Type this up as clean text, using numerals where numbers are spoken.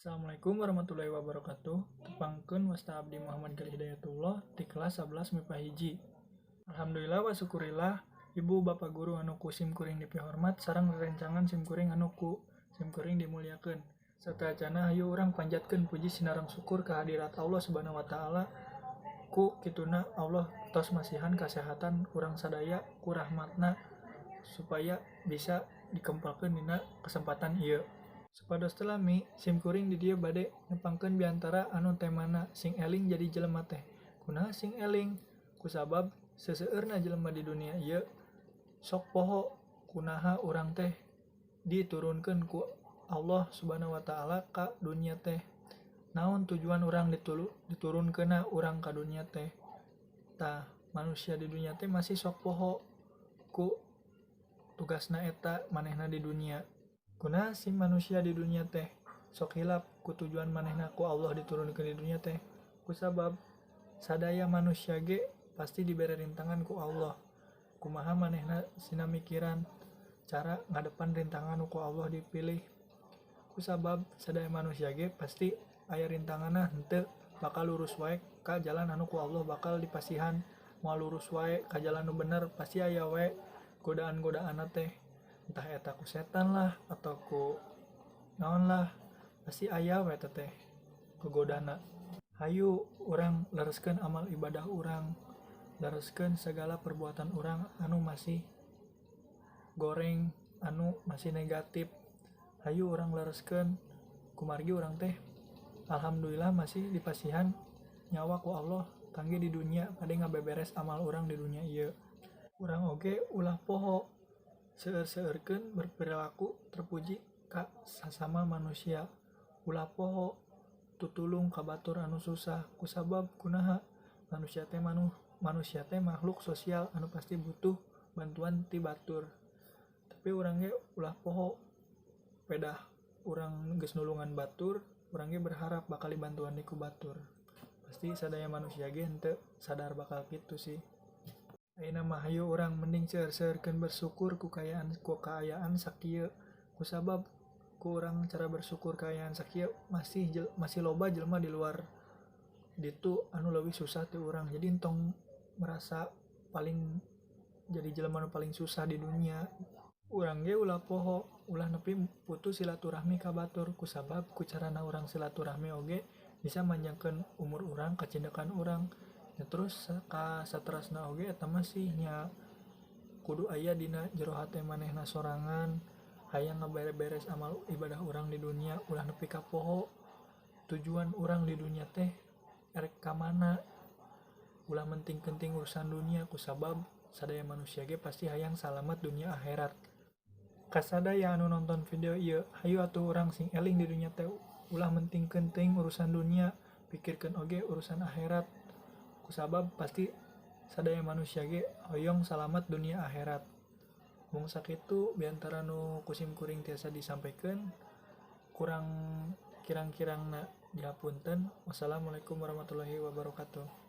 Assalamualaikum warahmatullahi wabarakatuh. Tepangkeun wasta abdi Muhammad Galih Hidayatullah ti kelas 11 MIPA 1. Alhamdulillah wa syukurillah, ibu bapak guru anu ku sim kuring dipihormat sareng rerencangan sim kuring anu ku sim kuring dimuliakeun. Sateuacanna hayu urang panjatkeun puji sinareng syukur kehadirat Allah Subhanahu wa taala, ku kituna Allah tos masihan kasehatan urang sadaya ku rahmatna supaya bisa dikempalkeun dina kesempatan ieu. Supados teu lami, sim kuring di dieu bade nepangkeun biantara anu temana sing eling jadi jelema teh. Kunaha sing eling? Kusabab seseueurna jelema di dunia ieu sok poho kunaha urang teh diturunkeun ku Allah Subhanahu wa taala ka dunia teh. Naon tujuan urang diturunkeunna urang ka dunia teh? Tah, manusia di dunia teh masih sok poho ku tugasna eta manehna di dunia. Kunaha si manusia di dunia teh sok hilap ku tujuan manehna ku Allah diturunkeun di dunia teh? Kusabab sadaya manusia ge pasti dibere rintangan ku Allah. Kumaha manehna sina mikiran cara ngadepan rintangan ku Allah dipilih. Kusabab sadaya manusia ge pasti aya rintanganna, henteu bakal lurus wae ka jalan anu ku Allah bakal dipasihan. Moal lurus wae ka jalan nu bener, pasti aya wae godaan-godaanna teh, entah eta ku setan lah atau ku naon lah, pasti aya we eta teh kegodana. Hayu urang lereskeun amal ibadah urang, lereskeun segala perbuatan urang anu masih goreng, anu masih negatif. Hayu urang lereskeun, kumargi urang teh alhamdulillah masih dipasihan nyawa ku Allah kangge di dunia bade ngabeberes amal urang di dunia ieu. Urang oge ulah poho seueur-seueurkeun berperilaku terpuji ka sasama manusia. Ulah poho tutulung ka batur anu susah. Kusabab kunaha? Manusia teh makhluk sosial anu pasti butuh bantuan ti batur. Tapi urang ge ulah poho, pedah urang geus nulungan batur, urang ge berharap bakal dibantuan deui ku batur. Pasti sadaya manusia ge henteu sadar bakal kitu sih. Ayeuna mah hayu urang mending seueur-seueurkeun bersyukur ku kaayaan sakieu, kusabab ku urang cara bersyukur kaayaan sakieu masih loba jelema di luar ditu anu leuwih susah ti urang. Jadi entong merasa paling jadi jelema nu paling susah di dunia. Urang ge ulah poho ulah nepi putus silaturahmi ka batur, kusabab ku carana urang silaturahmi oge bisa manjangkeun umur urang, kacindekan urang ya. Terus ka saterasna oge eta mah sih nya kudu aya dina jero hate manehna sorangan hayang ngaberes amal ibadah urang di dunia. Ulah nepi ka poho tujuan urang di dunia teh erek ka mana. Ulah menting-kenting urusan dunia, kusabab sadaya manusia ge pasti hayang salamat dunia akhirat. Kasadaya anu nonton video ieu, hayu atuh urang sing eling di dunia teh, ulah mentingkeun teuing urusan dunia, pikirkeun oge urusan akhirat, kusabab pasti sadaya manusia ge hoyong salamat dunia akhirat. Mung sakitu biantara nu ku sim kuring tiasa disampaikan, kurang kirang-kirangna dihapunten. Wassalamualaikum warahmatullahi wabarakatuh.